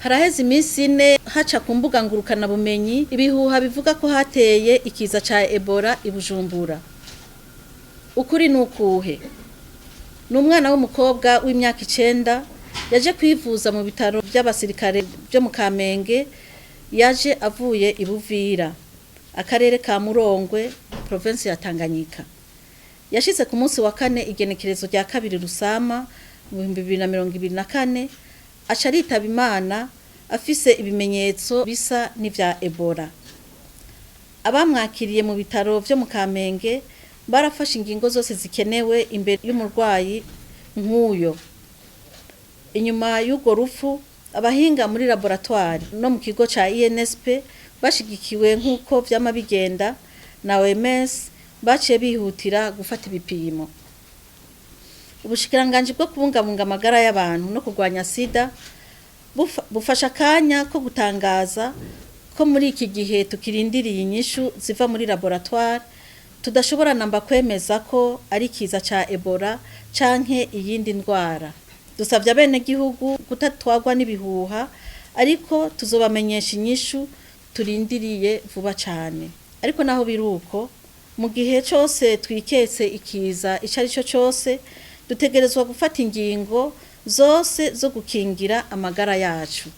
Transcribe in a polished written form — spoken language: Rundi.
Haraheze iminsi 4 haca ku mbuga ngurukanabumenyi ibihuha bivuga ko hateye ikiza ca Ebola i Bujumbura. Ukuri ni ukuhe? Ni umwana w'umukobwa w'imyaka 9 yaje kwivuza mu bitaro by'abasirikare byo mu Kamenge, yaje avuye i Buvira, akarere ka Murongwe, provinsi ya Tanganyika. Yashitse ku munsi wa kane, igenekerezo rya 2 Rusama mu 2024, aca aritaba Imana afise ibimenyetso bisa n'ivya Ebola. Abamwakiriye mu bitaro vyo mu Kamenge barafashe ingingo zose zikenewe imbere y'umurwayi nk'uyo. Inyuma y'urwo rupfu, abahinga muri laboratoire no mu kigo ca INSP, bashigikiwe nk'uko vyama bigenda na OMS, baciye bihutira gufata ibipimo. Ubushikiranganji bwo kubungabunga amagara y'abantu no kurwanya sida bufasha akanya ko gutangaza ko muri iki gihe tukirindiriye inyishu ziva muri laboratoire, tudashobora namba kwemeza ko ari ikiza ca Ebola canke iyindi ndwara. Dusavye abenegihugu kutatwarwa n'ibihuha, ariko tuzobamenyesha inyishu turindiriye vuba cane. Ariko naho biruko, mu gihe cose twiketse ikiza ico ari cyo cose, dutegerezwa gufata ingingo zose zo gukingira amagara yacu.